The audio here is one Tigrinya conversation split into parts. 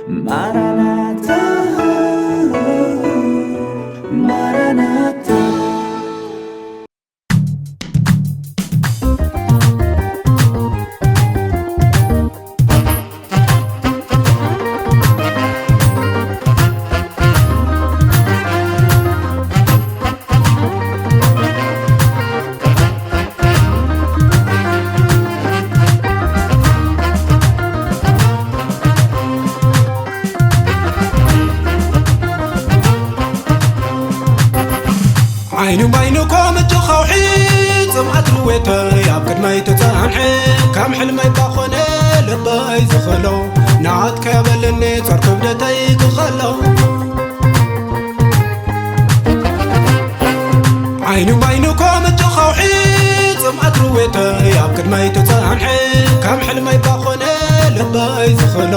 ማራናታ፣ ማራናታ። ዓይኒ ባይኒ ኮም እቲ ኸውሒ ጽምኣት ልዌተይ ኣብ ቅድመይ ተጸንሐ። ከም ሕልመይ ባኾነ ልበይ ዝኸሎ ናትከ በልኒ ጾር ክብደተይ ክኸሎ። ዓይኒ ባይኒ ኮም እቲ ኸውሒ ጽምኣት ልዌተይ ኣብ ቅድመይ ተጸንሐ። ከም ሕልመይ ባኾነ ልበይ ዝኸሎ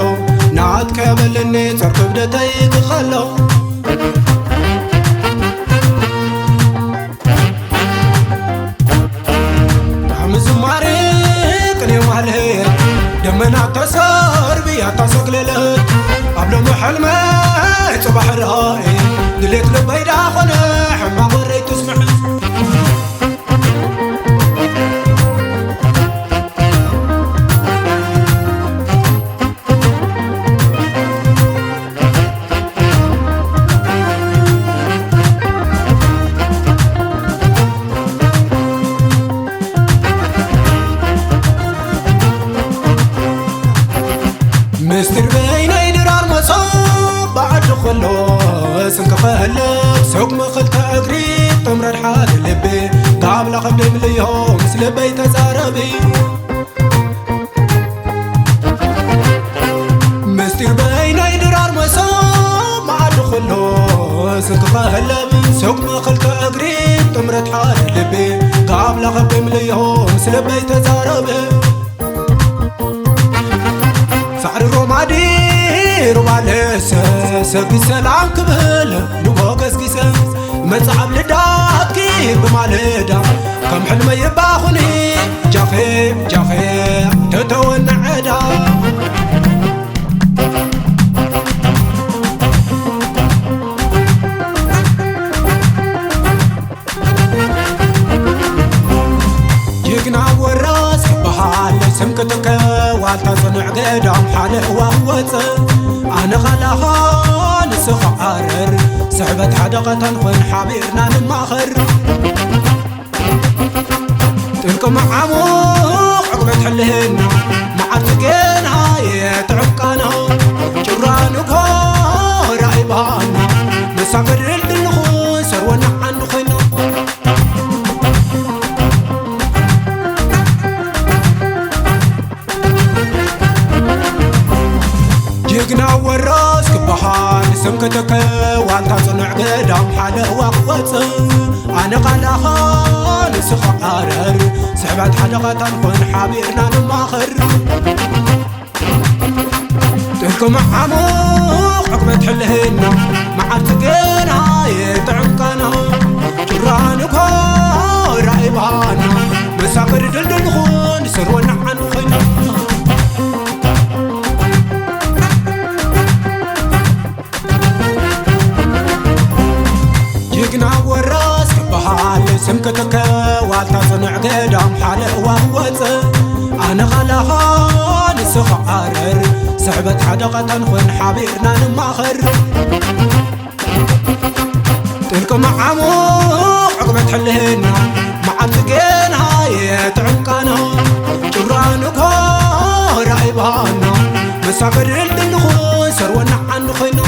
ናትከ በልኒ ጾር ክብደተይ ክኸሎ። ካብ ምዝማሬ ቅኔ ማህሌት ደመና ተሰርብያ ታሰግለለት። ኣብ ሎሚ ሕልመ ጽባሕ ራእይ ድሌት ልበይ ዳኾነ ሕማቕ ወረይ ትስምዕ። ምስጢር በይነይ ድራር መሶብ ብዓዲ ከሎ ስንኪ ኸለብ ሰጉሚ ክልተ እግሪ ጥምረት ሓደ ልቢ ካብ ላኸብ ደምልዮ ምስ ልበይ ተዛረቢ። ምስጢር በይነይ ድራር መሶብ መዓዲ ኩሉ ስንኪ ኸህለብ ሰጉሚ ክልተ እግሪ ጥምረት ሓደ ልቢ ካብ ላኸብ ደምልዮ ምስ ልበይ ተዛረብ። ሳዕሪ ሮማዲ ሩባ ለሰ ሰጊድ ሰላም ክብል ንጎ ገስጊሰ መጽዓብ ልዳትኪ ብማለዳ ከም ሕልመይ ባኹኒ ጃኼ ጃኼ ተተወነ ዕዳ። ጅግና ወራስ ክበሃል ስም ክትከ ዋልታ ጽኑዕ ገዳም ሓደ እዋን ወጽእ ኣነ ኻላኻ ንስኻ ዓረር ስሕበት ሓደ ቐታን ኾን ሓቢርና ንማኸር። ጥልቂ መዓሙቕ ዕግበት ሕልህና መዓልቲ ገና የጥዕም ቃና ጭራ ንኮራ ይባና መሳፈር ድልድል ንኹን ሰርወና ዓንዲ ኮይና። ጅግና ወራስ ክበሃል ስም ክትከ ዋልታ ጽኑዕ ገዳም ሓደ እዋ ክወጽእ ኣነ ቃላኻ ንስኻ ዓረር ስሕበት ሓደ ቐታን ኾን ሓቢርና ንማኸር። ጥልቂ መዓሙቕ ዕግበት ሕልህና መዓልቲ ገና የጥዕም ቃና ጭራ ንኮራ ይባና መሳፈር ድልድል ንኹን ሰርወና ዓንዲ ኮይና። ጅግና ወራስ ክበሃል ስም ክትከ ዋልታ ጽኑዕ ገዳም ሓደ እዋ ክወጽእ ኣነ ኻላኻ ንስኻ ዓረር ስሕበት ሓደ ቐታን ኾን ሓቢርና ንማኸር። ጥልቂ መዓሙቕ ዕግበት ሕልህና መዓልቲ ገና የጥዕም ቃና ጭራ ንኮራ ይባና መሳፈር ድልድል ንኹን ሰርወና ዓንዲ ኮይና።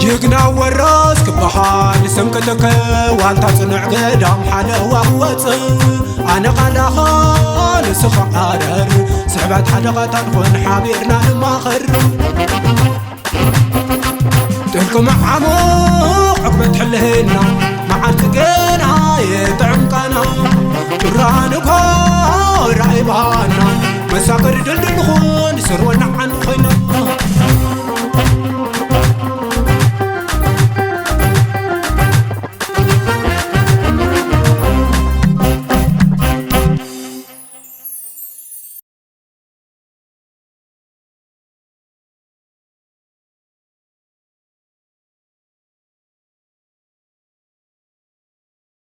ጅግና ወራስ ክበሃል ስም ክትከ ዋልታ ጽኑዕ ገዳም ሓደ እዋ ክወጽእ ኣነ ቃላኻ ንስኻ ዓረር ስሕበት ሓደ ቐታን ኾን ሓቢርና ንማኸር። ጥልቂ መዓሙቕ ዕግበት ሕልህና መዓልቲ ገና የጥዕም ቃና ጭራ ንኮራ ይባና መሳፈር ድልድል ንኹን ሰርወና ዓንዲ ኮይና።